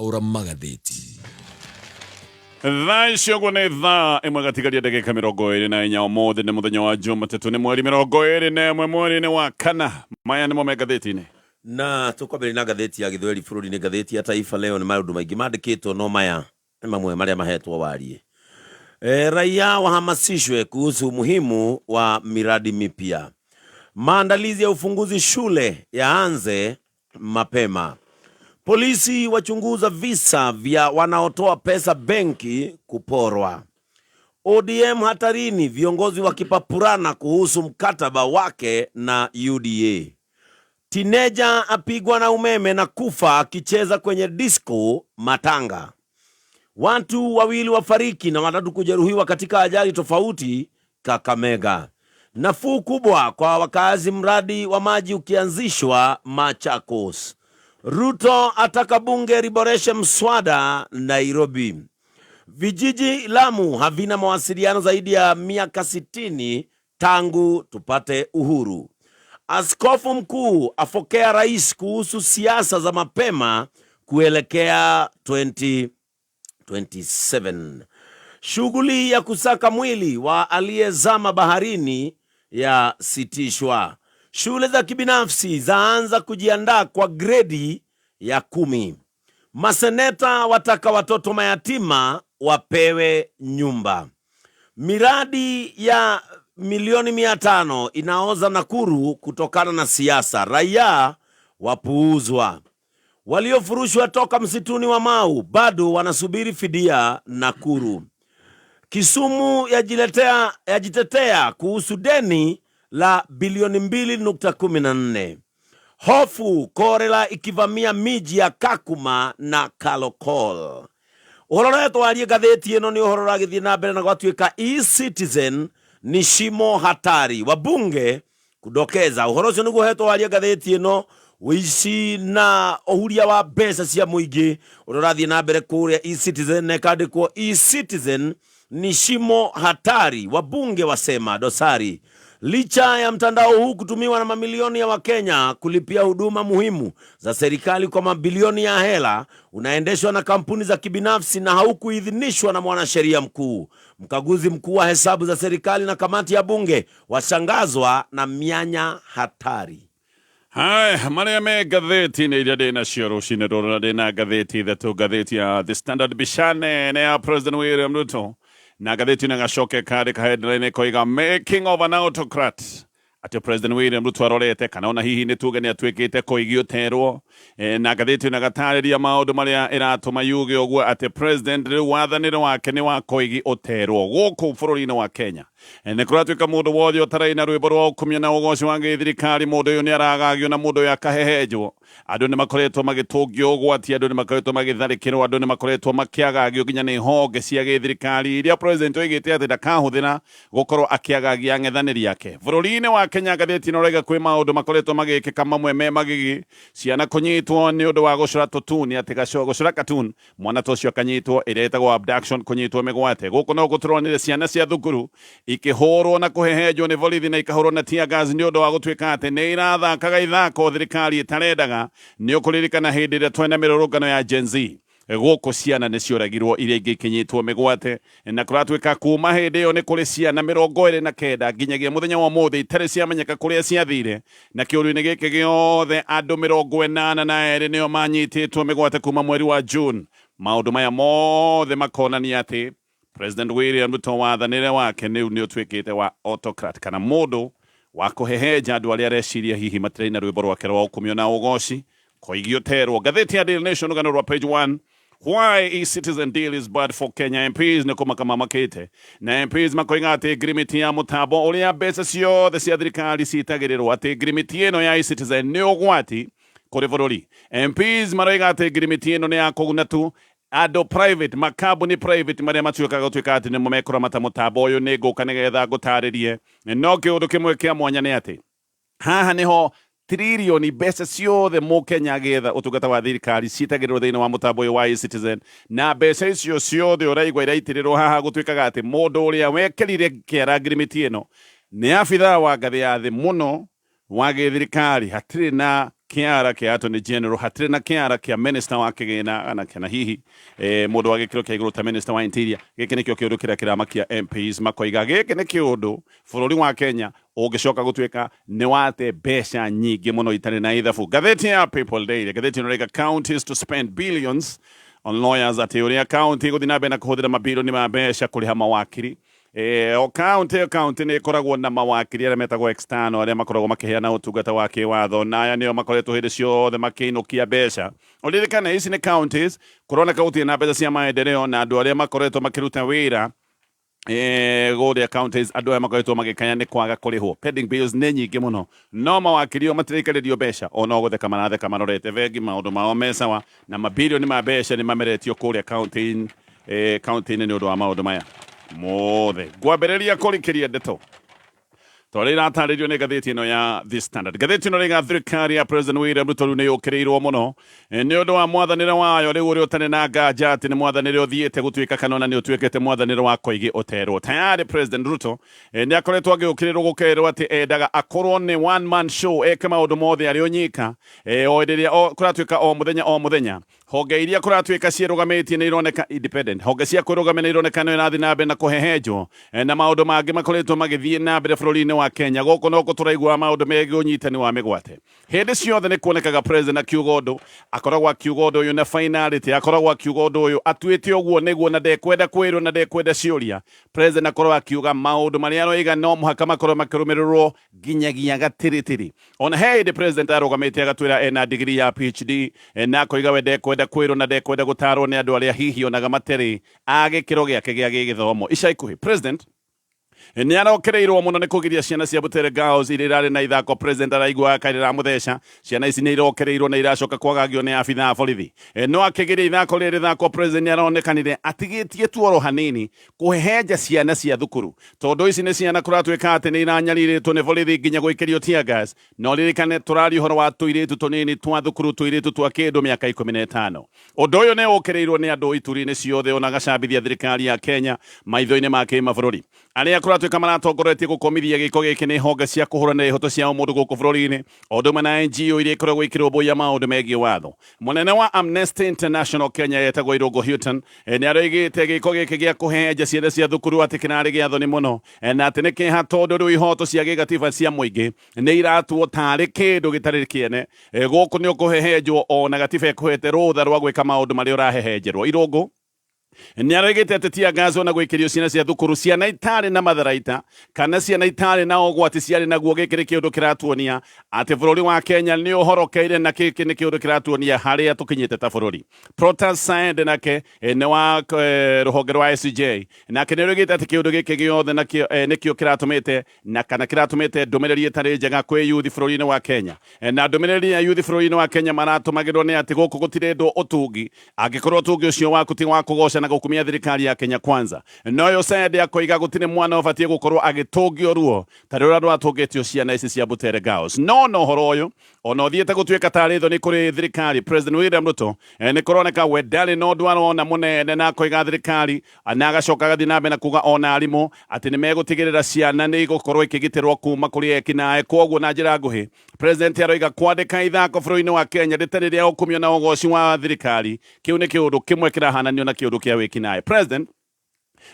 Aura magathĩti. Thaa icio ũguo nĩ thaa ĩmwe gatigaria ndagĩka 24. Ũmũthĩ nĩ mũthenya wa Jumatatũ, nĩ mweri 21 mweri-inĩ wa kana. Maya nĩmo me ngathĩti-inĩ. Na tũkwambĩrĩria na ngathĩti ya Gĩthweri bũrũri-inĩ, ngathĩti ya Taifa Leo. Nĩ maũndũ maingĩ mandĩkĩtwo, no maya nĩ mamwe marĩa mahetwo wariĩ. Raia wahamasishwe kuhusu umuhimu wa miradi mipya. Maandalizi ya ufunguzi shule yaanze mapema. Polisi wachunguza visa vya wanaotoa pesa benki kuporwa. ODM hatarini, viongozi wakipapurana kuhusu mkataba wake na UDA. Tineja apigwa na umeme na kufa akicheza kwenye disco Matanga. Watu wawili wafariki na watatu kujeruhiwa katika ajali tofauti Kakamega. Nafuu kubwa kwa wakazi mradi wa maji ukianzishwa Machakos. Ruto ataka bunge liboreshe mswada Nairobi. Vijiji Lamu havina mawasiliano zaidi ya miaka 60 tangu tupate uhuru. Askofu mkuu afokea rais kuhusu siasa za mapema kuelekea 2027. Shughuli ya kusaka mwili wa aliyezama baharini yasitishwa. Shule za kibinafsi zaanza kujiandaa kwa gredi ya 10. Maseneta wataka watoto mayatima wapewe nyumba. Miradi ya milioni 500 inaoza Nakuru kutokana na siasa. Raia wapuuzwa. Waliofurushwa toka msituni wa Mau bado wanasubiri fidia Nakuru. Kisumu yajitetea kuhusu deni la bilioni 2.14. Hofu korela ikivamia miji ya Kakuma na Kalokol. Ũhoro ũrĩa twarie ngathĩti ĩno nĩ ũhoro ũragĩthiĩ na mbere na gwatuĩka eCitizen ni shimo hatari, wabunge kudokeza. Ũhoro ũcio nĩguo hetwo warie ngathĩti ĩno, ũici na ũhuria wa mbeca cia mũingĩ ũrĩa ũrathiĩ na mbere kũrĩa eCitizen, na ĩkandĩkwo eCitizen ni shimo hatari, wabunge wasema dosari. Licha ya mtandao huu kutumiwa na mamilioni ya Wakenya kulipia huduma muhimu za serikali kwa mabilioni ya hela, unaendeshwa na kampuni za kibinafsi na haukuidhinishwa na mwanasheria mkuu. Mkaguzi mkuu wa hesabu za serikali na kamati ya bunge washangazwa na mianya hatari. Haya, marĩa me ngathĩti-inĩ iria ndĩ nacio rũcinĩ rũrũ, na ndĩ na ngathĩti ithatũ: ngathĩti ya The Standard, mbica nene ya President William Ruto, na ngathĩti ĩno ĩgacoka ĩkandĩka headline ĩkoiga "Making of an Autocrat", atĩ President William Ruto arorete kana ona hihi nĩ tuge nĩ atuĩkĩte koigi ũterwo. Na ngathĩti ĩno ĩgatarĩria maũndũ marĩa ĩratũma yuge ũguo, atĩ president rĩu wathanĩre wake nĩ wa koigi ũterwo. Gũkũ bũrũri-inĩ wa Kenya nĩ kũratuĩka mũndũ wothe ũtaraina rwĩmbo rwa ũkumio na ũgoci wa gĩthirikari, mũndũ ũyũ nĩ aragagio na mũndũ ũyũ akahehenjwo. Andũ nĩ makoretwo magĩtũngio ũgwati, andũ nĩ makoretwo magĩtharĩkĩrwo, andũ nĩ makoretwo makĩagagio nginya nĩ honge cia gĩthirikari iria president oigĩte atĩ ndakahũthĩra gũkorwo akĩagagia ang'ethanĩri ake bũrũri-inĩ wa Kenya. Ngathĩti ĩno ĩrauga kwĩ maũndũ makoretwo magĩkĩka mamwe me magigi, ciana kũnyitwo nĩ ũndũ wa gũcora tũtuni, atĩ gũcora cartoon, mwana ta ũcio akanyitwo, ĩrĩa ĩtagwo abduction, kũnyitwo mĩgwate. Gũkũ no gũtũronire ciana cia thukuru ikĩhũrwo na kũhehenjwo nĩ borithi na ikahũrwo na tear gas nĩ ũndũ wa gũtuĩka atĩ nĩ irathakaga ithako thirikari ĩtarendaga. Nĩ ũkũririkana hĩndĩ ĩrĩa twena mĩrũrũngano ya Gen Z gũkũ, ciana nĩ cioragirwo, iria ingĩ ikinyitwo mĩgwate, na kũratuĩka kuma hĩndĩ ĩyo nĩ kũrĩ ciana 29 nginyagia mũthenya wa ũmũthĩ itarĩ ciamenyeka kũrĩa ciathire. Na kĩũru-inĩ gĩkĩ gĩothe, andũ 82 nĩo manyitĩtwo mĩgwate kuma mweri wa June. Maũndũ maya mothe makonania atĩ President William Ruto wathanĩre wake nĩu nĩ ũtuĩkĩte wa autocrat, kana mũndũ wa kũhehenja andũ arĩa areciria hihi matiraina rwĩmbo rwake rwa ũkumio na ũgoci, koigi ũterwo. Ngathĩti ya Daily Nation, rũgano rwa page 1, "Why e-Citizen deal is bad for Kenya". MPs nĩ kũmaka mamakĩte, na MPs makoiga atĩ ngirimiti ya mũtambo ũrĩa mbeca ciothe cia thirikari citagĩrĩrwo, atĩ ngirimiti ĩno ya e-Citizen nĩ ũgwati kũrĩ bũrũri. MPs maroiga atĩ ngirimiti ĩno nĩ ya kũguna tu andũ private, makambuni private marĩa matuĩkaga gũtuĩka atĩ nĩmo mekũramata mũtambo ũyũ. Nĩ ngũka nĩgetha ngũtarĩrie, no kĩũndũ kĩmwe kĩa mwanya nĩ atĩ haha niho tririoni mbeca ciothe mũkenya agĩetha ũtungata wa thirikari ciĩtagĩrĩrwo thĩinĩ wa mũtambo ũyũ wa eCitizen, na mbeca icio ciothe ũraigua iraitĩrĩrwo haha, gũtuĩkaga atĩ mũndũ ũrĩa wekĩrire kĩara ngirimiti ĩno nĩ abithaa wa ngathĩ ya thĩ mũno wa gĩthirikari, hatirĩ na Kĩara kĩa Attorney General, hatirĩ na kĩara kĩa minister wa kĩgĩna kana hihi mũndũ wa gĩkĩro kĩa igũrũ ta minister wa interior. Gĩkĩ nĩkĩo kĩũndũ kĩrĩa kĩramakia MPs, makoiga gĩkĩ nĩ kĩũndũ bũrũri wa Kenya ũngĩcoka gũtuĩka nĩ wate mbeca nyingĩ mũno itarĩ na ithabu. Ngathĩti ya People Daily, ngathĩti ĩno ĩraiga counties to spend billions on lawyers, atĩ ũrĩa county ĩgũthiĩ na mbere na kũhũthĩra mabilioni ma mbeca kũrĩha mawakiri. O county o county nĩ ĩkoragwo na mawakiri arĩa metagwo external, arĩa makoragwo makĩheana ũtungata wa kĩwatho, na aya nĩo makoretwo hĩndĩ ciothe makĩinũkia mbeca. Ũririkane ici nĩ counties kũroneka gũtirĩ na mbeca cia maendeleo, na andũ arĩa makoretwo makĩruta wĩra kũrĩa counties, andũ aya makoretwo magĩkaya nĩ kwaga kũrĩhwo. Pending bills nĩ nyingĩ mũno, no mawakiri o matiraikarĩrio mbeca, ona gũtheka maratheka marorete bengi, maũndũ mao me sawa, na mabilioni ma mbeca nĩ mameretio kũrĩa county county-inĩ nĩ ũndũ wa maũndũ maya mothe. Ngwambĩrĩria kũrikĩria ndeto tondũ iratarĩrio nĩ ngathĩti ĩno ya The Standard. Ngathĩti ĩno rĩga thirikari ya President William Ruto rĩu nĩ yũkĩrĩirwo mũno nĩ ũndũ wa mwathanĩre wayo rĩu ũrĩa ũtarĩ na nganja atĩ nĩ mwathanĩre ũthiĩte gũtuĩka kana ona nĩ ũtuĩkĩte mwathanĩre wa koigi ũterwo. Tayari President Ruto nĩ akoretwo agĩũkĩrĩrwo gũkerwo atĩ endaga akorwo nĩ one man show, eke maũndũ mothe arĩ o nyika, o rĩrĩa kũratuĩka o mũthenya o mũthenya honge iria kũratuĩka ciĩrũgamĩtie nĩ ironeka independent, honge cia kwĩrũgamia nĩ ironeka nĩ irathiĩ na mbere na kũhehenjwo, na maũndũ mangĩ makoretwo magĩthiĩ na mbere bũrũri-inĩ wa Kenya. Gũkũ no tũraigua maũndũ megiĩ ũnyitani wa mĩgwate. Hĩndĩ ciothe nĩ kuonekaga president akiuga ũndũ, akoragwo akiuga ũndũ ũyũ na finality, akoragwo akiuga ũndũ ũyũ atuĩte ũguo nĩguo, na ndekwenda kwĩrwo na ndekwenda ciũria. President akoragwo akiuga maũndũ marĩa aroiga no mũhaka makorwo makĩrũmĩrĩrwo nginyagia gatiritiri. Ona he hĩndĩ president arũgamĩte agatwĩra ena degree ya PhD, na akoiga we ndekwenda kwĩrwo na ndekwenda gũtarwo nĩ andũ arĩa hihi onaga matarĩ a gĩkĩro gĩake gĩa gĩgĩthomo. Ica ikuhĩ president nĩ arokereirwo mũno nĩ kũgiria ciana cia Butere Girls iria irarĩ na ithako. President araigua kaĩ rĩramũtheca. Ciana ici nĩ irokereirwo na iracoka kwagagio nĩ abithaa a borithi. No akĩgiria ithako rĩrĩ rĩthakwo, president nĩ aronekanire atigĩtie tuoro hanini kũhehenja ciana cia thukuru, tondũ ici nĩ ciana kũratuĩka atĩ nĩ iranyarirĩtwo nĩ borithi nginya gwĩkĩrio tear gas. Na ũririkane tũraria ũhoro wa tũirĩtu tũnini twa thukuru, tũirĩtu twa kĩndũ mĩaka 15. Ũndũ ũyũ nĩ ũkĩrĩirwo nĩ andũ ituri-inĩ ciothe, ona gacambithia thirikari ya Kenya maitho-inĩ ma kĩmabũrũri. Arĩa kũratuĩka maratongoretie gũkomithia gĩko gĩkĩ nĩ honge cia kũhũranĩra ihoto cia ũmũndũ gũkũ bũrũri-inĩ, o ũndũ ũmwe na NGO iria ikoragwo ikĩrũmbũiya maũndũ megiĩ watho. Mũnene wa Amnesty International Kenya etagwo Irũngũ Houghton nĩ aroigĩte gĩko gĩkĩ gĩa kũhehenja ciana cia thukuru atĩ kĩrarĩ gĩa thoni mũno, na atĩ nĩ kĩeha tondũ rĩu ihoto cia gĩgatiba cia mũingĩ nĩ iratuo tarĩ kĩndũ gĩtarĩ kĩene. Gũkũ nĩ ũkũhehenjwo ona gatiba ĩkũhete rũtha rwa gwĩka maũndũ marĩa ũrahehenjerwo. Irũngũ nĩ aroigĩte atĩ tear gas ona gwĩkĩrio ciana cia thukuru, ciana itarĩ na matharaita kana ciana itarĩ na ũgwati ciarĩ naguo, gĩkĩ nĩ kĩũndũ kĩratuonia atĩ bũrũri wa Kenya nĩ ũhorokeire, na gĩkĩ nĩ kĩũndũ kĩratuonia harĩa tũkinyĩte ta bũrũri. Protas Saende nake nĩ wa rũhonge rwa SJ, nake nĩ aroigĩte atĩ kĩũndũ gĩkĩ gĩothe nakĩo nĩkĩo kĩratũmĩte na kana kĩratũmĩte ndũmĩrĩri ĩtarĩ njega kwĩ yuthi bũrũri-inĩ wa Kenya. Na ndũmĩrĩri ya yuthi bũrũri-inĩ wa Kenya maratũmagĩrwo nĩ atĩ gũkũ gũtirendwo ũtungi angĩkorwo ũtungi ũcio waku ti wa kũgoca na gũkumia thirikari ya Kenya Kwanza. Noyo Saende akoiga gũtirĩ mwana ũbatiĩ gũkorwo agĩtũngio ruo ta rũrĩa rwatũngĩtio ciana ici cia Butere Girls. No na ũhoro ũyũ ona ũthiĩte gũtuĩka tarĩ thoni kũrĩ thirikari, President William Ruto nĩ kũroneka we ndarĩ na ũndũ arona mũnene, na akoiga thirikari na agacoka agathiĩ na mbere na kuga ona arimũ atĩ nĩ megũtigĩrĩra ciana nĩ igũkorwo ikĩgitĩrwo kuma kũrĩ ekinaĩ. Kwoguo na njĩra nguhĩ president aroiga kwandĩka ithako bũrũri-inĩ wa Kenya rĩtarĩ rĩa ũkumio na ũgoci wa thirikari, kĩu nĩ kĩũndũ kĩmwe kĩrahananio na kĩũndũ kĩa wĩkinaĩ. President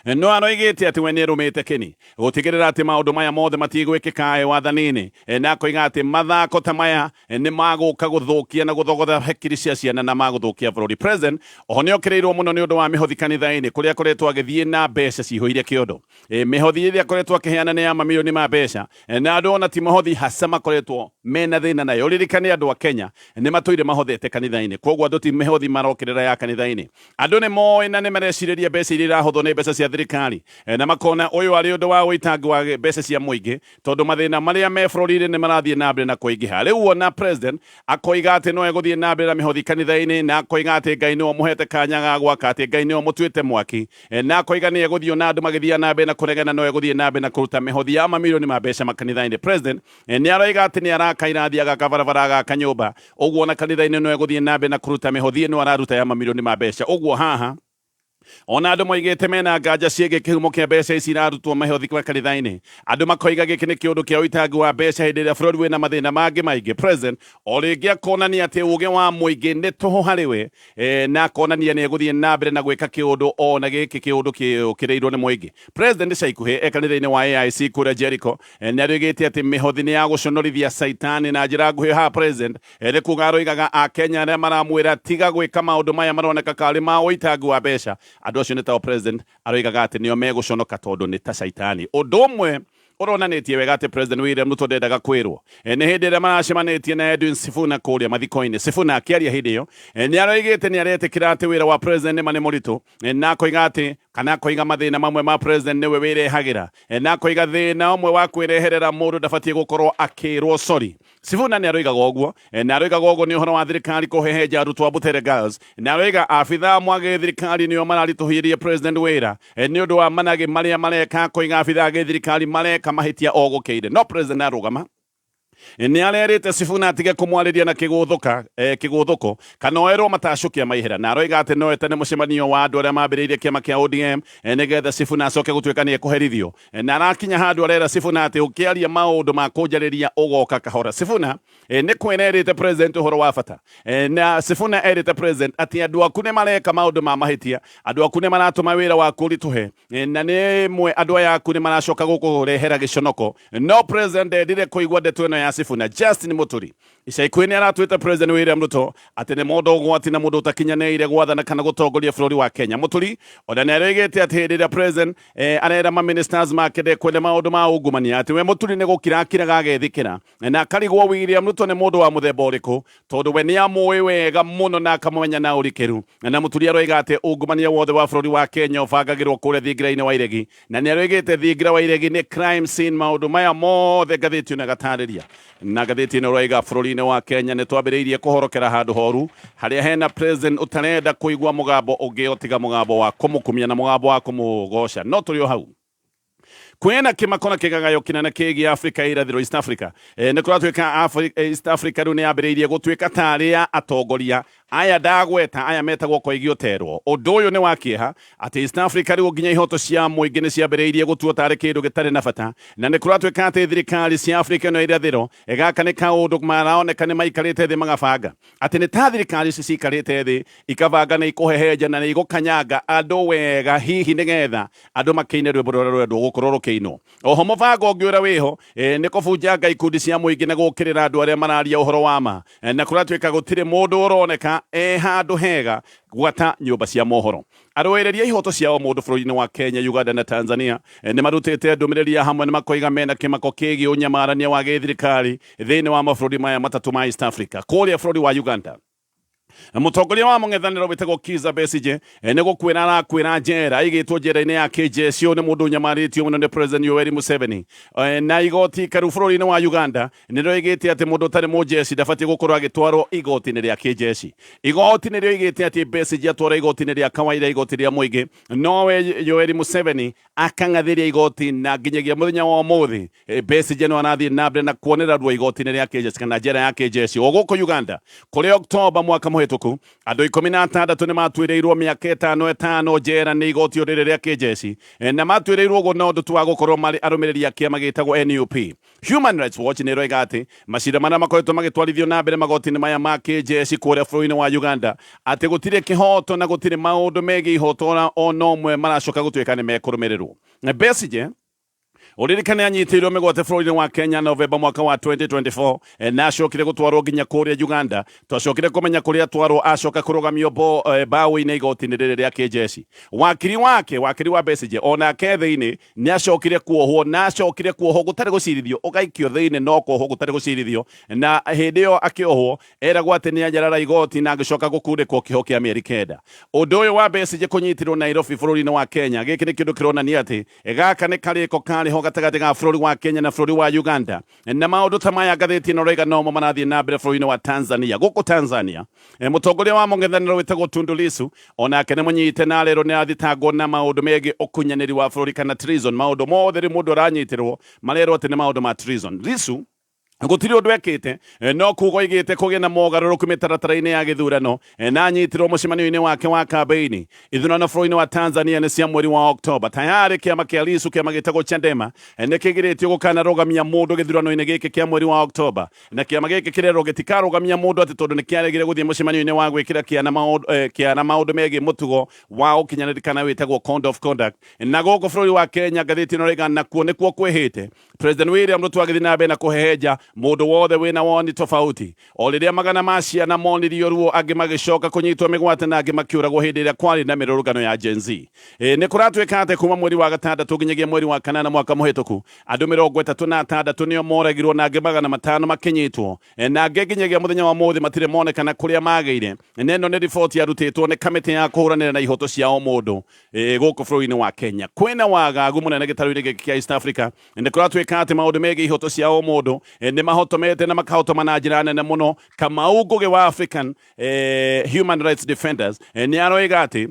no aroigĩte atĩ we nĩerũmĩte kĩni gũtigĩrĩra atĩ maũndũ maya mothe matigwĩkĩka e wathani-inĩ, na akoiga atĩ mathako ta maya nĩ magũka gũthũkia na gũthogotha hakiri cia ciana na magũthũkia bũrũri. President oho nĩ okĩrĩirwo mũno nĩ ũndũ wa mĩhothi kanitha-inĩ kũrĩa akoretwo agĩthiĩ na mbeca cihũire kĩondo. Mĩhothi ĩrĩa akoretwo akĩheana nĩ ya mamirioni ma mbeca, na andũ ona ti mũhothi haca makoretwo mena thĩna nayo. Ũririkane andũ a Kenya nĩ matũire mahothete kanitha-inĩ, kwoguo andũ ti mĩhothi marokĩrĩra ya kanitha-inĩ. Andũ nĩ moĩ na nĩ marecirĩria mbeca iria irahothwo nĩ mbeca cia thirikari, na makona ũyũ arĩ ũndũ wa ũitangi wa mbeca cia mũingĩ, tondũ mathĩna marĩa me bũrũri-inĩ nĩ marathiĩ na mbere na kũingĩha. Rĩu ona president akoiga atĩ no egũthiĩ na mbere na mĩhothi kanitha-inĩ, na akoiga atĩ Ngai nĩwe ũmũhete kanya ga gwaka, atĩ Ngai nĩwe ũmũtuĩte mwaki, na akoiga nĩ egũthiĩ ona andũ magĩthiaga na mbere na kũregana, no egũthiĩ na mbere na kũruta mĩhothi ya mamirioni ma mbeca makanitha-inĩ. President nĩ aroiga atĩ nĩ araka irathi, agaka barabara, agaka nyũmba, ũguo ona kanitha-inĩ no egũthiĩ na mbere na kũruta mĩhothi ĩno araruta ya mamirioni ma mbeca. Ũguo haha Ona andũ moigĩte mena nganja ciĩgiĩ kĩhumo kĩa mbeca ici irarutwo mĩhothi kwa kanitha-inĩ. Andũ makoiga gĩkĩ nĩ kĩũndũ kĩa ũitangi wa mbeca hĩndĩ ĩrĩa bũrũri wĩna mathĩna mangĩ maingĩ. President o rĩngĩ akonania atĩ ũgĩ wa mũingĩ nĩ tũhũ harĩ we na akonania nĩ egũthiĩ na mbere na gwĩka kĩũndũ o na gĩkĩ kĩũndũ kĩũkĩrĩirwo nĩ mũingĩ. President ica ikuhĩ e kanitha-inĩ wa AIC kũrĩa Jericho nĩ aroigĩte atĩ mĩhothi nĩ ya gũconorithia caitani. Na njĩra nguhĩ haha President nĩ kuga aroigaga Akenya arĩa maramwĩra tiga gwĩka maũndũ maya maroneka karĩ ma ũitangi wa mbeca, andũ acio nĩ tao President aroigaga atĩ nĩo megũconoka tondũ nĩ ta caitani. Ũndũ ũmwe ũronanĩtie wega atĩ President William Ruto ndendaga kwĩrwo nĩ hĩndĩ ĩrĩa maracemanĩtie na Edwin Sifuna kũrĩa mathiko-inĩ. Sifuna akĩaria hĩndĩ ĩyo nĩ aroigĩte nĩ aretĩkĩra atĩ wĩra wa President nĩma nĩ mũritũ, na akoiga atĩ kana akoiga mathĩna mamwe ma President nĩwe wĩrehagĩra, na akoiga thĩna ũmwe wa kwĩreherera mũndũ ndabatiĩ gũkorwo akĩrwo sorry. Sifuna nĩ aroigaga ũguo, na aroigaga ũguo nĩ ũhoro wa thirikari kũhehenja arutwo a Butere Girls, na aroiga abithaa amwe a gĩthirikari nĩo mararitũhĩria President wĩra nĩ ũndũ wa managĩ marĩa mareka, akoiga abithaa a gĩthirikari mareka mahĩtia o gũkĩire. No President arũgama nĩ arerĩte Sifuna atige kũmwarĩria na kĩgũthũka kĩgũthũko kana oerwo matacũkia maihera, na aroiga atĩ no etane mũcemanio wa andũ arĩa mambĩrĩirie kĩama kĩa ODM nĩgetha Sifuna acoke gũtuĩka nĩ ekũherithio. Na arakinya handũ arera Sifuna atĩ ũkĩaria maũndũ ma kũnjarĩria ũgoka kahora. Sifuna nĩ kwĩra erĩte President ũhoro wa bata, na Sifuna erĩte President atĩ andũ aku nĩ mareka maũndũ ma mahĩtia, andũ aku nĩ maratũma wĩra waku ũritũhe, na nĩ mwe andũ aya aku nĩ maracoka gũkũrehera gĩconoko. No President ndendire kũigua ndeto ĩno ya Sifuna. Justin Muturi ica ikuhĩ nĩ aratuĩte President William Ruto atĩ nĩ mũndũ ũgwati na mũndũ ũtakinyanĩire gwathana kana gũtongoria bũrũri wa Kenya. Muturi ona nĩ aroigĩte atĩ hĩndĩ ĩrĩa President arera ma ministers make ndekwenda maũndũ ma ungumania, atĩ we Muturi nĩ gũkira akiraga agethikĩra na akarigwo William Ruto nĩ mũndũ wa mũthemba ũrĩkũ, tondũ we nĩ amũĩ wega mũno na akamũmenya na ũrikĩru. Na Muturi aroiga atĩ ungumania wothe wa bũrũri wa Kenya ũbangagĩrwo kũrĩa thingira-inĩ wa iregi, na nĩ aroigĩte thingira wa iregi nĩ crime scene. Maũndũ maya mothe ngathĩti ĩno ĩgatarĩria. Na ngathĩti ĩno ĩroiga bũrũri-inĩ wa Kenya nĩ twambĩrĩirie kũhorokera handũ horu harĩa hena president ũtarenda kũigua mũgambo ũngĩ o tiga mũgambo wa kũmũkumia na mũgambo wa kũmũgoca. No tũrĩ o hau kwĩna kĩmako na kĩgagayo kĩnene kĩgiĩ Afrika ya irathĩro, East Africa. Nĩ kũratuĩka East Africa rĩu nĩ yambĩrĩirie gũtuĩka tarĩ ya atongoria aya ndagweta, aya metagwo koigi ũterwo. Ũndũ ũyũ nĩ wa kĩeha atĩ East Africa rĩu nginya ihoto cia mũingĩ nĩ ciambĩrĩirie gũtuo tarĩ kĩndũ gĩtarĩ na bata, na nĩ kũratuĩka atĩ thirikari cia Afrika ĩno ya irathĩro, gaka nĩ kaũndũ maraoneka nĩ maikarĩte thĩ magabanga atĩ nĩ ta thirikari ici cikarĩte thĩ ikabanga nĩ ikũhehenja na nĩ igũkanyanga andũ wega, hihi nĩgetha andũ makĩine rwĩmbo rũrĩa rũrendwo gũkorwo rũkĩinwo. Oho mũbango ũngĩ ũrĩa wĩho nĩ kũbunjanga ikundi cia mũingĩ na gũkĩrĩra andũ arĩa mararia ũhoro wa ma, na kũratuĩka gũtirĩ mũndũ ũroneka e handũ hega gwata nyũmba cia mohoro. Arũĩrĩri a ihoto cia o mũndũ bũrũri-inĩ wa Kenya, Uganda na Tanzania nĩ marutĩte ndũmĩrĩri ya hamwe na makoiga mena kĩmako kĩgiĩ ũnyamarania wa gĩthirikari thĩinĩ wa mabũrũri maya matatũ ma East Africa. Kũrĩa bũrũri wa Uganda, mũtongoria wa mũng'ethanĩro wĩtagwo Kizza Besigye nĩ gũkuĩra arakuĩra njera, aigĩtwo njera-inĩ ya kĩnjeci. Ũyũ nĩ mũndũ ũnyamarĩtio mũno nĩ President Yoweri Museveni. Na igoti ikaru bũrũri-inĩ wa Uganda nĩ rĩoigĩte atĩ mũndũ ũtarĩ mũnjeci ndabatiĩ gũkorwo agĩtwarwo igoti-inĩ rĩa kĩnjeci. Igoti nĩ rĩoigĩte atĩ Besigye atwarwo igoti-inĩ rĩa kawaida, igoti rĩa mũingĩ, nowe Yoweri Museveni akang'athĩria igoti, na nginyagia mũthenya wa ũmũthĩ Besigye no arathiĩ na mbere na kuonera ruo igoti-inĩ rĩa kĩnjeci kana njera ya kĩnjeci. O gũkũ Uganda, kũrĩ Oktoba mwaka mũhĩtũku, andũ 16 nĩ matuĩrĩirwo mĩaka ĩtano ĩtano njera nĩ igoti o rĩrĩ rĩa kĩnjeci, na matuĩrĩirwo ũguo na ũndũ tu wa gũkorwo marĩ arũmĩrĩri a kĩama gĩtagwo NUP. Human Rights Watch nĩ ĩroiga atĩ macira marĩa makoretwo magĩtwarithio na mbere magoti-inĩ maya ma kĩnjeci kũrĩa bũrũri-inĩ wa Uganda atĩ gũtirĩ kĩhoto na gũtirĩ maũndũ megiĩ ihoto ona ũmwe maracoka gũtuĩka nĩ mekũrũmĩrĩrwo. Besigye ũririkane anyitĩirwo mĩgwate bũrũri-inĩ wa Kenya Novemba mwaka wa 2024, na acokire gũtwarwo nginya kũrĩa Uganda. Twacokire kũmenya kũrĩa atwarwo acoka kũrũgamio mbaũ-inĩ igoti-inĩ rĩrĩ rĩa kĩnjeci. Wakiri wake, wakiri wa Besigye, onake thĩinĩ nĩ acokire kuohwo, na acokire kuohwo gũtarĩ gũcirithio, ũgaikio thĩinĩ no kuohwo gũtarĩ gũcirithio. Na hĩndĩ ĩyo akĩohwo eragwo atĩ nĩ anyarara igoti na agĩcoka gũkundĩkwo kĩoho kĩa mĩeri 9. Ũndũ ũyũ wa Besigye kũnyitirwo Nairobi bũrũri-inĩ wa Kenya, gĩkĩ nĩ kĩndũ kĩronania atĩ gaka nĩ karĩko karĩ ho gatagatĩ ga bũrũri wa Kenya na bũrũri wa Uganda. Na maũndũ ta maya ngathĩti ĩno ĩroiga nomo marathiĩ na mbere bũrũri-inĩ wa Tanzania. Gũkũ Tanzania, mũtongoria wa mũng'ethanĩro wĩtagwo Tundu Lissu onake nĩ mũnyite na arerwo nĩ arathitangwo na maũndũ megiĩ ũkunyanĩri wa bũrũri kana treason. Maũndũ mothe rĩu mũndũ aranyitĩrwo marerwo atĩ nĩ maũndũ ma treason. Lissu Gũtirĩ ũndũ ekĩte, no kuga oigĩte kũgĩe na mogarũrũku mĩtaratara-inĩ ya gĩthurano, na anyitirwo mũcemanio-inĩ wake wa kambeini. Ithurano bũrũri-inĩ wa Tanzania nĩ cia mweri wa Oktoba. Tayarĩ kĩama kĩa Lissu, kĩama gĩtagwo Chadema, nĩ kĩgirĩtio gũkanarũgamia mũndũ gĩthurano-inĩ gĩkĩ kĩa mweri wa Oktoba, na kĩama gĩkĩ kĩrerwo gĩtikarũgamia mũndũ atĩ tondũ nĩ kĩaregire gũthiĩ mũcemanio-inĩ wa gwĩkĩra kĩana maũndũ, kĩara maũndũ megiĩ mũtugo wa ũkinyanĩri kana wĩtagwo code of conduct. Na gũkũ bũrũri wa Kenya ngathĩti ĩno ĩrauga nakuo nĩkuo kwĩhĩte. President William Ruto agĩthiĩ na mbere na kũhehenja mũndũ wothe wĩna woni tofauti. O rĩrĩa magana ma ciana monirio ruo, angĩ magĩcoka kũnyitwo mĩgwate na angĩ makĩũragwo hĩndĩ ĩrĩa kwarĩ na mĩrũrũngano ya Gen Z. Nĩ kũratuĩka atĩ kuma mweri wa gatandatũ nginyagia mweri wa kanana mwaka mũhĩtũku, andũ 36 nĩo moragirwo na angĩ 500 makĩnyitwo, na angĩ nginyagia mũthenya wa ũmũthĩ matirĩ monekana kũrĩa magĩire. Na ĩno nĩ riboti yarutĩtwo nĩ kamĩtĩ ya kũhũranĩra na ihoto cia o mũndũ gũkũ bũrũri-inĩ wa Kenya. Kwĩna wagagu mũnene gĩtarũ-inĩ gĩkĩ kĩa East Africa. Nĩ kũratuĩka atĩ maũndũ megiĩ ihoto cia o mũndũ nĩ mahotomete na makahotoma na njĩra nene mũno. Kamau Ngũgĩ wa African Human Rights Defenders nĩ aroiga atĩ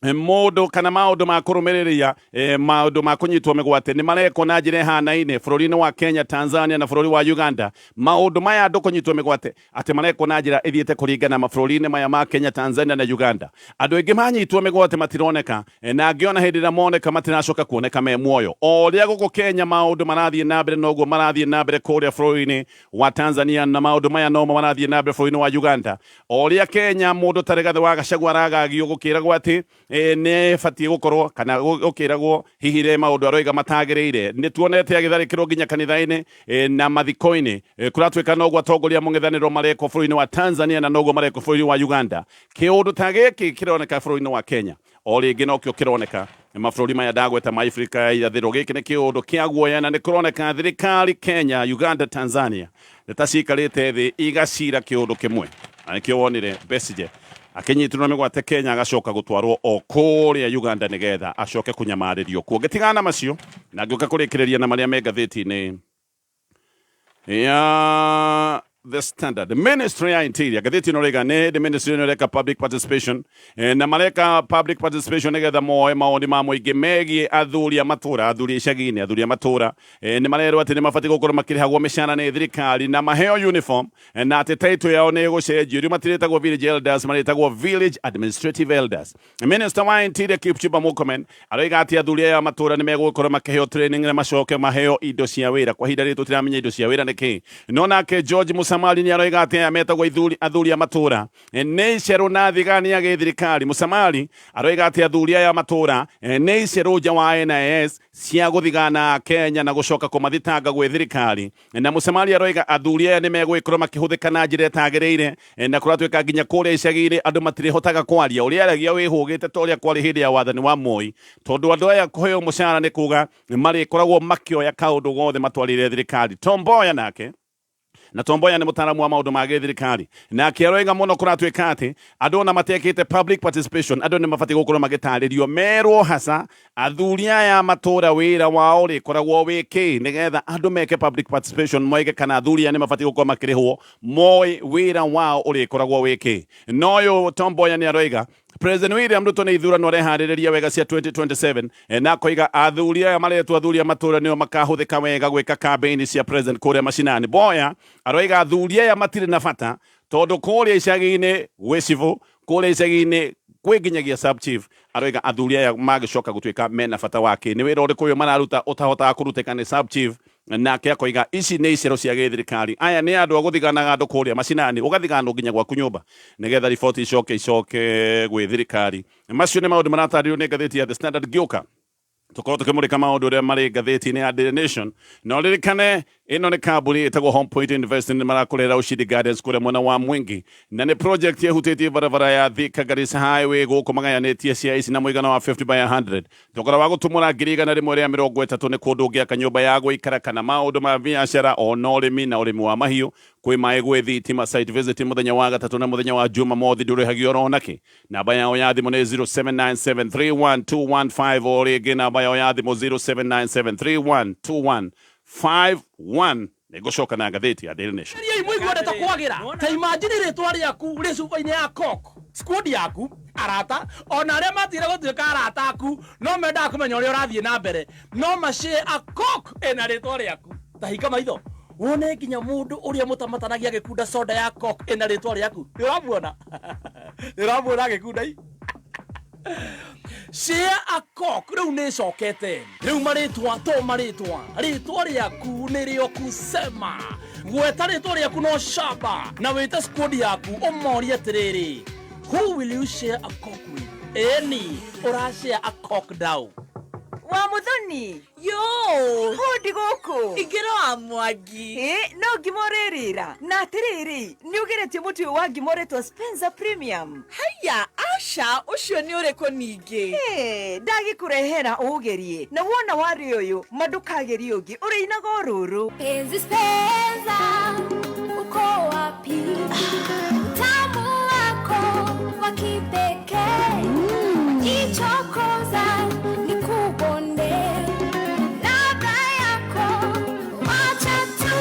mũndũ kana maũndũ ma kũrũmĩrĩria maũndũ ma kũnyitwo mĩgwate nĩ marekwo na njĩra ĩhanaine bũrũri-inĩ wa Kenya, Tanzania na bũrũri wa Uganda. Maũndũ maya andũ kũnyitwo mĩgwate atĩ marekwo na njĩra ĩthiĩte kũringana mabũrũri-inĩ maya ma Kenya, Tanzania na Uganda. Andũ aingĩ manyitwo mĩgwate matironeka, na angĩ ona hĩndĩ ĩrĩa moneka matiracoka kuoneka me muoyo. O ũrĩa gũkũ Kenya maũndũ marathiĩ na mbere noguo marathiĩ na mbere kũrĩa bũrũri-inĩ wa Tanzania, na maũndũ maya nomo marathiĩ na mbere bũrũri-inĩ wa Uganda. O ũrĩa Kenya mũndũ ta Rigathĩ wa Gachagua aragagio gũkĩragwo atĩ nĩ batiĩ gũkorwo kana gũkĩragwo hihi rĩ maũndũ aroiga matagĩrĩire. Nĩ tuonete agĩtharĩkĩrwo nginya kanitha-inĩ na mathiko-inĩ. Kũratuĩka noguo atongoria mũng'ethanĩro marekwo bũrũri-inĩ wa Tanzania na noguo marekwo bũrũri-inĩ wa Uganda. Kĩũndũ ta gĩkĩ kĩroneka bũrũri-inĩ wa Kenya o rĩngĩ nokĩo kĩroneka mabũrũri maya ndagweta ma Afrika ya irathĩro. Gĩkĩ nĩ kĩũndũ kĩa guoya na nĩ kũroneka thirikari Kenya, Uganda, Tanzania nĩ ta ciikarĩte thĩ igacira kĩũndũ kĩmwe. Na nĩkĩo wonire Besigye akĩnyitĩrwo mĩgwate Kenya agacoka gũtwarwo o kũrĩa Uganda nĩgetha acoke kũnyamarĩrio kuo. Ngĩtigana na macio na ngĩũka kũrĩkĩrĩria na marĩa me ngathĩti-inĩ ya The Standard. Ministry ya Interior ngathĩti ĩno rĩga nĩ hĩndĩ ministry ĩno ĩreka public participation, na mareka public participation nĩgetha moe mawoni ma mũingĩ megiĩ athuri a matũra, athuri a icagi-inĩ, athuri a matũra. Nĩ marerwo atĩ nĩ mabatiĩ gũkorwo makĩrĩhagwo mĩcara nĩ thirikari na maheo uniform, na atĩ title yao nĩ ĩgũcenjio. Rĩu matirĩtagwo village elders, marĩtagwo village administrative elders. Minister wa Interior Kipchumba Murkomen aroiga atĩ athuri aya a matũra nĩ megũkorwo makĩheo training na macoke maheo indo cia wĩra. Kwa ihinda rĩrĩ tũtiramenya indo cia wĩra nĩ kĩ. No nake George Musamali nĩ aroiga atĩ aya metagwo athuri a matũra nĩ icerũ na thigani ya gĩthirikari. Musamali aroiga atĩ athuri aya a matũra nĩ icerũ nja wa NIS cia gũthigana Kenya na gũcoka kũmathitanga gwĩ thirikari. Na Musamali aroiga athuri aya nĩ megũgĩkorwo makĩhũthĩka na njĩra ĩtagĩrĩire, na kũratuĩka nginya kũrĩa icagi-inĩ andũ matirĩhotaga kwaria ũrĩa aragia wĩhũgĩte ta ũrĩa kwarĩ hĩndĩ ya wathani wa Moi, tondũ andũ aya kũheo mũcara nĩ kuga marĩkoragwo makĩoya kaũndũ gothe matwarĩre thirikari. Tom Mboya nake, na Tom Mboya nĩ mũtaaramu wa maũndũ ma gĩthirikari, nake aroiga mũno kũratuĩka atĩ andũ ona matekĩte public participation, andũ nĩ mabatiĩ gũkorwo magĩtarĩrio merwo hasa athuri aya matũra wĩra wao ũrĩkoragwo wĩ kĩ, nĩgetha andũ meke public participation moige kana athuri aya nĩ mabatiĩ gũkorwo makĩrĩhwo moĩ wĩra wao ũrĩkoragwo wĩ kĩ. No ũyũ Tom Mboya nĩ aroiga President William Ruto nĩ ithurano areharĩrĩria wega cia 2027, na akoiga athuri aya maretwo athuri a matũra nĩo makahũthĩka wega gwĩka campaign cia president kũrĩa macinani. Mboya aroiga athuri aya matirĩ na bata tondũ kũrĩa icagi-inĩ gwĩ cibũ, kũrĩa icagi-inĩ kwĩ nginyagia sub chief. Aroiga athuri aya magĩcoka gũtuĩka mena bata wake, nĩ wĩra ũrĩkũ ũyũ mararuta ũtahotaga kũrutĩka nĩ sub chief? Nake akoiga ici nĩ icero cia gĩthirikari, aya nĩ andũ a gũthiganaga andũ kũrĩa macinani, ũgathiganwo nginya gwaku nyũmba nĩgetha riboti icoke icoke gwĩ thirikari. Macio nĩ maũndũ maratarĩrio nĩ ngathĩti ya The Standard. Ngĩũka tũkorwo tũkĩmũrĩka maũndũ ũrĩa marĩ ngathĩti-inĩ ya Daily Nation. Na ũririkane ĩno nĩ kambuni ĩtagwo Home Point Investment, nĩ marakũrehera Ushindi Gardens kũrĩa mwena wa Mwingi, na nĩ project ĩhutĩtie barabara ya Thika Garissa Highway gũkũ magayanĩtie cia ici na mũigana wa 50 by 100. Thogora wa gũtumũra 130,000 nĩ kũndũ ũngĩaka nyũmba ya gũikara kana maũndũ ma biacara ona ũrĩmi na ũrĩmi wa mahiũ. Kwĩ maĩ, gwĩ thitima. Site visit mũthenya wa gatatũ na mũthenya wa Jumamothi, ndũrĩhagio oro nakĩ. Namba yao ya thimũ nĩ 0797312151, o rĩngĩ namba yao ya thimũ 0797312151. Nĩngũcoka na ngathĩti ya Daily Nation. Geria mũigua ndeto kwagĩra ta imagine rĩtwa rĩaku rĩ cuba-inĩ ya Coke, squad yaku, arata ona arĩa matigire gũtuĩka arata aku no mendaga kũmenya ũrĩa ũrathiĩ na mbere, no macĩe a Coke ĩna rĩtwa rĩaku. Ta hinga maitho. Wone nginya mundu uria mutamatanagia agikunda soda ya Coke ina ritwa riaku. Ni uramuona? Ni uramuona agikunda i? Share a Coke riu ni icokete. Riu maritwa to maritwa, ritwa riaku nirio kusema. Gweta ritwa riaku no shamba na wite squad yaku umorie atiriri, who will you share a Coke with? Eni ura share a Coke down. Wa Muthoni. Yo! Hũndi gũkũ. Ingĩra wa Mwangi. Ĩ, no ngima ũrĩrĩra. Na atĩrĩrĩ, nĩ ũgeretie mũtu ũyũ wa ngima ũretwo Spencer Premium? Haiya, aca, ũcio nĩ ũrĩkũ ningĩ? Ĩ, ndagĩkũrehera ũũgerie. Na wona warĩ ũyũ, ma ndũkagerie ũngĩ, ũrĩinaga o rũrũ. Penzi Spencer, uko wapi? Utamu wako wa kipekee. Jichokoza nikubonde. Ladha yako wacha tu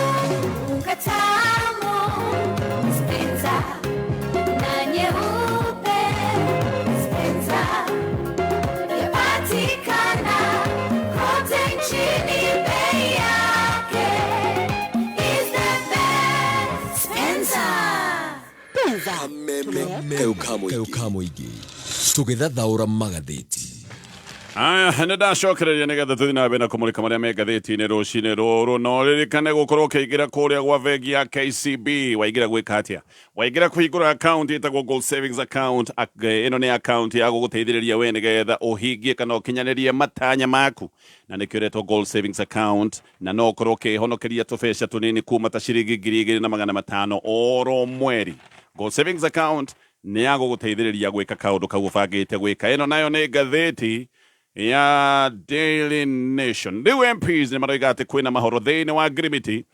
ukatamu. Spencer na nyeupe. Spencer yapatikana kote nchini, bei yake is the best. Spencer. Kayo Muingĩ tũgĩthathaũra magathĩti. Aya, nä ndacokereria nä getha tå thiä na mbere na kå må rä ka marä a me ngathä-inä rå cinä rå rå. No ririkane gå korwo å kä ingä ra kå rä a gwa bengi ya KCB. Waingä ra gwä ka atä a? Waingä ra kå hingå ra account ĩtagwo Gold Savings Account. Ĩno nĩ account ya gũgũteithĩrĩria we nĩgetha ũhingie kana ũkinyanĩrie matanya maku, na nĩkĩo ĩretwo Gold Savings Account. Na no ũkorwo ũkĩhonokeria tũbeca tũnini kuma ta ciringi 2,500 oro mweri. Gold Savings Account nĩ ya gũgũteithĩrĩria gwĩka kaũndũ kau ũbangĩte gwĩka. Ĩno nayo nĩ ngathĩti ya Daily Nation. Rĩu MPs nĩ maroiga atĩ kwĩna mahoro thĩinĩ wa ngirimiti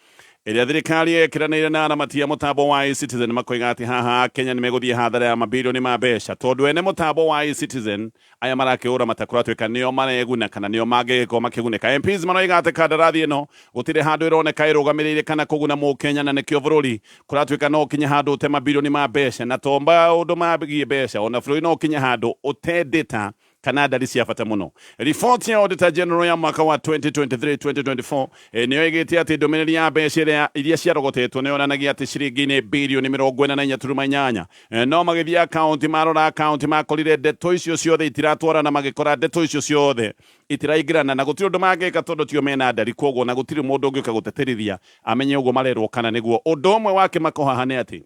ĩrĩa thirikari ĩkĩranĩire na aramati a mũtambo wa eCitizen. Makoiga atĩ haha Kenya nĩ megũthiĩ hathara ya mabirioni ma mbeca, tondũ ene mũtambo wa eCitizen aya marakĩũra matakũratuĩka nĩo mareguna kana nĩo mangĩgĩkorwo makĩgunĩka. MPs maroiga atĩ kandarathi ĩno gũtirĩ handũ ĩroneka ĩrũgamĩrĩire kana kũguna mũkenya, na nĩkĩo bũrũri kũratuĩka no ũkinye handũ ũte mabirioni ma mbeca. Na to maũndũ magiĩ mbeca, ona bũrũri no ũkinye handũ ũte data kana ndari cia bata mũno. Riboti ya Auditor General ya mwaka wa 2023-2024 nĩyo ĩgĩte atĩ ndũmĩrĩri ya mbeca iria ciarogotetwo nĩ yonanagia atĩ ciringi nĩ birioni 44.8. No magĩthiĩ akaunti, marora akaunti, makorire ndeto icio ciothe itiratwarana, magĩkora ndeto icio ciothe itiraingĩrana, na gũtirĩ ũndũ mangĩka tondũ tio mena ndari. Koguo na gũtirĩ mũndũ ũngĩũka gũteterithia amenye ũguo marerwo kana nĩguo. Ũndũ ũmwe wa kĩmako haha nĩ atĩ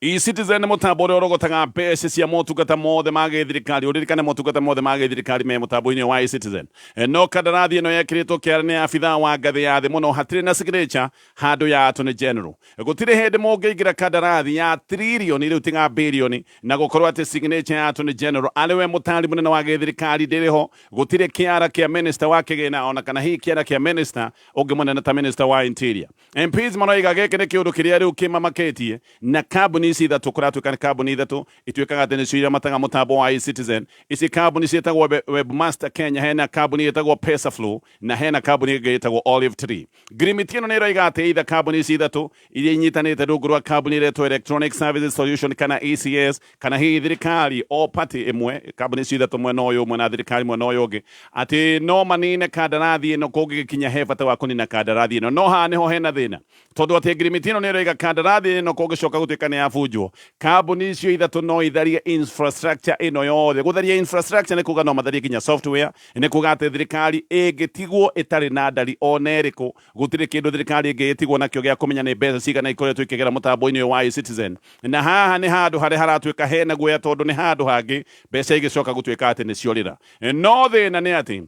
eCitizen nĩ mũtambo ũrĩa ũrogotaga mbeca cia motungata mothe ma gĩthirikari. Ũririkane motungata mothe ma gĩthirikari me mũtambo-inĩ wa eCitizen. No kandarathi ĩno yekĩrĩtwo kĩara nĩ abithaa wa ngathĩ ya thĩ mũno, hatirĩ na signature handũ ya Attorney General. Gũtirĩ hĩndĩ mũngĩingĩra kandarathi ya tririoni, rĩu tiga birioni, na gũkorwo atĩ signature ya Attorney General arĩ we mũtari mũnene wa gĩthirikari ndĩrĩ ho. Gũtirĩ kĩara kĩa minister wa kĩgĩna, ona kana hihi kĩara kĩa minister ũngĩ mũnene ta minister wa interior. MPs maroiga gĩkĩ nĩ kĩũndũ kĩrĩa rĩu kĩmamakĩtie, na kambuni ici ithatũ kũratuĩka nĩ kambuni ithatũ ituĩkaga atĩ nĩcio iramataga mũtambo wa eCitizen. Ici kambuni ciĩtagwo Webmaster Kenya, hena kambuni ĩtagwo Pesaflow, na hena kambuni ĩngĩ ĩtagwo Olive Tree. Ngirimiti ĩno nĩ ĩroiga atĩ either kambuni ici ithatũ iria inyitanĩte rungu rwa kambuni ĩretwo Electronic Services Solution kana ECS, kana hihi thirikari o party ĩmwe, kambuni icio ithatũ mwena ũyũ ũmwe na thirikari mwena ũyũ ũngĩ, atĩ no manine kandarathi ĩno kũngĩgĩkinya he bata wa kũnina kandarathi ĩno. No haha nĩho hena thĩna, tondũ atĩ ngirimiti ĩno nĩ ĩroiga kandarathi ĩno kũngĩcoka gũtuĩka nĩ yabunjwo, kambuni icio ithatũ no itharie infrastructure ĩno yothe. Gũtharia infrastructure nĩ kuga no matharie nginya software, nĩ kuga atĩ thirikari ĩngĩtigwo ĩtarĩ na ndari ona ĩrĩkũ, gũtirĩ kĩndũ thirikari ĩngĩtigwo nakĩo gĩa kũmenya nĩ mbeca cigana ikoretwo ikĩgera mũtambo-inĩ ũyũ wa eCitizen. Na haha nĩ handũ harĩa haratuĩka hena guoya, tondũ nĩ handũ hangĩ mbeca igĩcoka gũtuĩka atĩ nĩ ciorĩra. No thĩna nĩ atĩ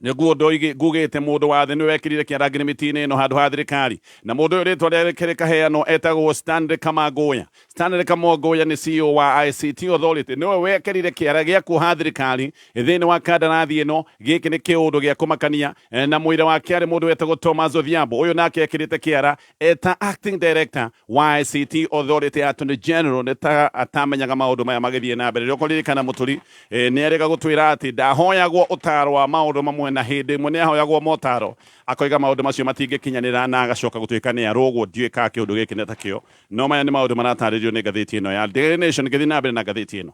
nĩguo ngugĩte mũndũ wa thĩ nĩwe wekĩrire kĩara ngirimiti-inĩ ĩno handũ ha thirikari, na mũndũ ũyũ rĩtwa rĩake rĩkaheanwo etagwo Stanley Kamanguya. Stanley Kamanguya nĩ CEO wa ICT Authority, nĩwe wekĩrire kĩara gĩa kuoha thirikari thĩinĩ wa kandarathi ĩno. Gĩkĩ nĩ kĩũndũ gĩa kũmakania. Na mũira wake arĩ mũndũ wetagwo Thomas Odhiambo. Ũyũ nake ekĩrĩte kĩara eta acting director wa ICT Authority. Attorney General nĩ ta atamenyaga maũndũ maya magĩthiĩ na mbere. Rĩo kũririkana mũturi nĩ erĩga gũtwĩra atĩ ndahoyagwo ũtaro wa maũndũ mamwe, na hĩndĩ ĩmwe nĩ ahoyagwo motaro akoiga maũndũ macio matingĩkinyanĩra, na agacoka gũtuĩka nĩ arũgwo. Ndiũĩ kana kĩũndũ gĩkĩ nĩ takĩo, no maya nĩ maũndũ maratarĩrio nĩ ngathĩti ĩno ya Daily Nation. Ngĩthiĩ na mbere na ngathĩti ĩno,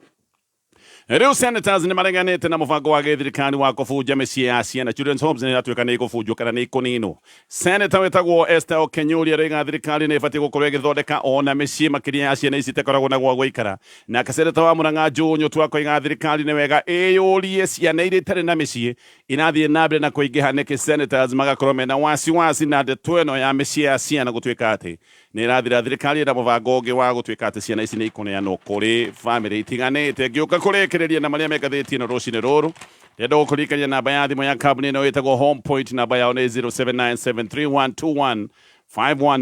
Rĩu senators nĩ mareganĩte na mũbango wa gĩthirikari wa kũbunja mĩciĩ ya ciana. Children's homes nĩ iratuĩka nĩ ikũbunjwo kana nĩ ikũninwo. Senator wĩtagwo Esther Okenyuri aroiga thirikari nĩ ĩbatiĩ gũkorwo ĩgĩthondeka ona mĩciĩ makĩria ya ciana ici itakoragwo na gwa gũikara. Nake senator wa Murang'a Joe Nyutu akoiga thirikari nĩ wega ĩyũrie ciana iria itarĩ na mĩciĩ irathiĩ na mbere na kũingĩha nĩkĩ. Senators magakorwo mena wasiwasi na ndeto ĩno ya mĩciĩ ya ciana gũtuĩka atĩ nĩ ĩrathira. Thirikari ĩna mũbango ũngĩ wa gũtuĩka atĩ ciana ici nĩ ikũneanwo kũrĩ bamĩrĩ itiganĩte. Ngĩũka kũrĩkĩrĩria na marĩa me ngathĩti ĩno rũcinĩ rũrũ, ndĩrenda gũkũririkania namba ya thimũ ya kambuni ĩno ĩtagwo Home Point. Namba yao nĩ 0797312151.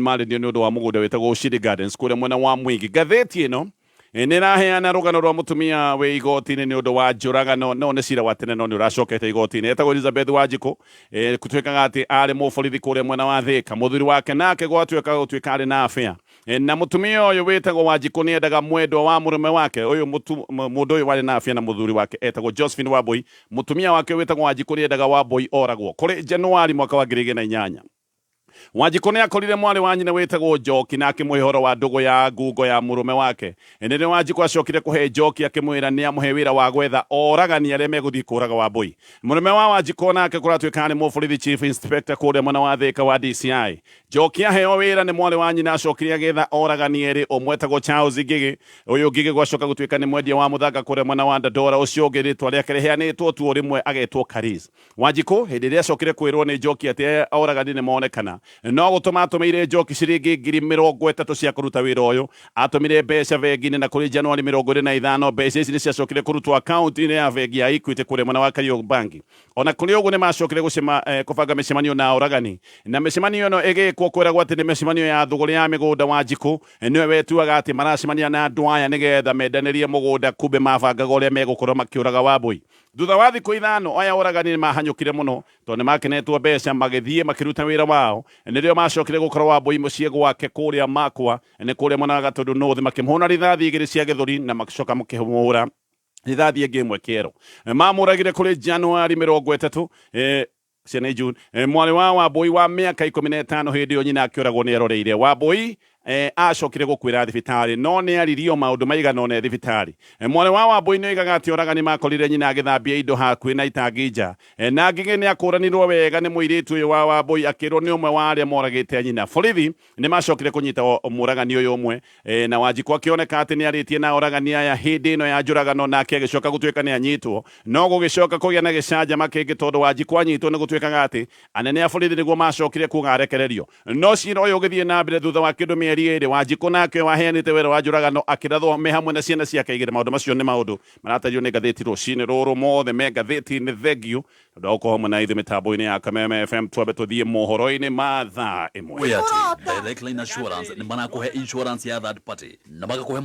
Marĩndio nĩ ũndũ wa mũgũnda wĩtagwo Ushindi Gardens kũrĩa mwena wa Mwingi. Ngathĩti ĩno nĩ ĩraheana rũgano rwa mũtumia wĩ igoti-inĩ nĩ ũndũ wa njũragano, no nĩ cira wa tene no nĩ ũracokete igoti-inĩ. Etagwo Elizabeth Wanjikũ. Gũtuĩkaga atĩ arĩ mũborithi kũrĩa mwena wa Thĩka. Mũthuri wake nake gwatuĩka gũtuĩka arĩ na affair na mũtumia ũyũ wĩtagwo Wanjikũ nĩ endaga mwendwa wa mũrũme wake ũyũ. Mũndũ ũyũ warĩ na affair na mũthuri wake etagwo Josephine Wambui. Mũtumia wake wĩtagwo Wanjikũ nĩ endaga Wambui oragwo. Kũrĩ Januari mwaka wa 2008, Wanjikũ nĩ akorire mwarĩ wa nyina wĩtagwo Njoki na akĩmũhe ũhoro wa ndũgũ ya ngungo ya mũrũme wake. Nĩrĩo Wanjikũ acokire kũhe Njoki akĩmwĩra nĩ amũhe wĩra wa gwetha oragani arĩa megũthiĩ kũraga Wambui. Mũrũme wa Wanjikũ nake kũratuĩka nĩ mũborithi, chief inspector kũrĩa mwena wa Thĩka wa DCI. Njoki aheo wĩra nĩ mwarĩ wa nyina acokire agĩetha oragani erĩ, ũmwe etagwo Charles Ngigĩ. Ũyũ Ngigĩ gwacoka gũtuĩka nĩ mwendia wa mũthanga kũrĩa mwena wa Dandora. Ũcio ũngĩ rĩtwa rĩake rĩheanĩtwo tu o rĩmwe agetwo Karis. Wanjikũ hĩndĩ ĩrĩa acokire kwĩrwo nĩ Njoki atĩ oragani nĩ monekana, no gũtũma atũmĩire Njoki ciringi 30,000 cia kũruta wĩra ũyũ. Atũmire mbeca bengi-inĩ, na kũrĩ Januari 25 mbeca ici nĩ ciacokire kũrutwo akaunti-inĩ ya bengi ya Equity kũrĩa mwena wa Kariobangi. Ona kũrĩ ũguo, nĩ macokire kũbanga mĩcemanio na oragani, na mĩcemanio ĩno ĩgĩkwo kwĩragwo atĩ nĩ mĩcemanio ya thũgũrĩ ya mĩgũnda. Wanjikũ nĩwe wetuaga atĩ maracemania na andũ aya nĩgetha mendanĩrie mũgũnda, kumbe mabangaga ũrĩa megũkorwo makĩũraga Wambui. Thutha wa thikũ 5 aya oragani nĩ mahanyũkire mũno tondũ nĩ makenetwo mbeca, magĩthiĩ makĩruta wĩra wao. Nĩrĩo macokire gũkorwo Wambui mũciĩ gwake kũrĩa Makwa, nĩ kũrĩa mwena wa Gatũndũ North, makĩmũhũra rithathi 2 cia gĩthũri na magĩcoka makĩmũhũra rithathi ĩngĩ ĩmwe kĩero. Mamũragire kũrĩ Januari 30, ciana June. Mwarĩ wa Wambui wa mĩaka 15 hĩndĩ ĩyo nyina akĩũragwo nĩ eroreire. Wambui acokire gũkuĩra thibitarĩ, no nĩ aririo maũndũ maigana ũna thibitarĩ. Mwarĩ wa Wambui nĩ oigaga atĩ oragani makorire nyina agĩthambia indo hakuhĩ na itangi nja. Na Ngigĩ nĩ akũranirwo wega nĩ mũirĩtu ũyũ wa Wambui, akĩrwo nĩ ũmwe wa arĩa moragĩte nyina. Borithi nĩ macokire kũnyita mũragani ũyũ ũmwe, na Wanjikũ akĩoneka atĩ nĩ arĩtie na oragani aya hĩndĩ ĩno ya njũragano, nake agĩcoka gũtuĩka nĩ anyitwo. No gũgĩcoka kũgĩa na gĩcanjama kĩngĩ tondũ Wanjikũ anyitwo nĩ gũtuĩkaga atĩ anene a borithi nĩguo macokire kuga arekererio. No cira ũyũ ũgĩthiĩ na mbere, thutha wa kĩndũ mĩeri 2, Wanjikũ nake waheanĩte wĩra wa njũragano akĩrathwo me hamwe na ciana ciake 2. Maũndũ macio nĩ maũndũ maratario nĩ ngathĩti rũcinĩ rũrũ, mothe me ngathĩti-inĩ. Thengiũ tondũ wa gũkorwo hamwe na ithuĩ mĩtambo-inĩ ya Kameme FM. Twambe tũthiĩ mohoro-inĩ ma thaa 1. Wĩ atĩ Direct Line Assurance nĩ marakũhe insurance ya third party na magakũhe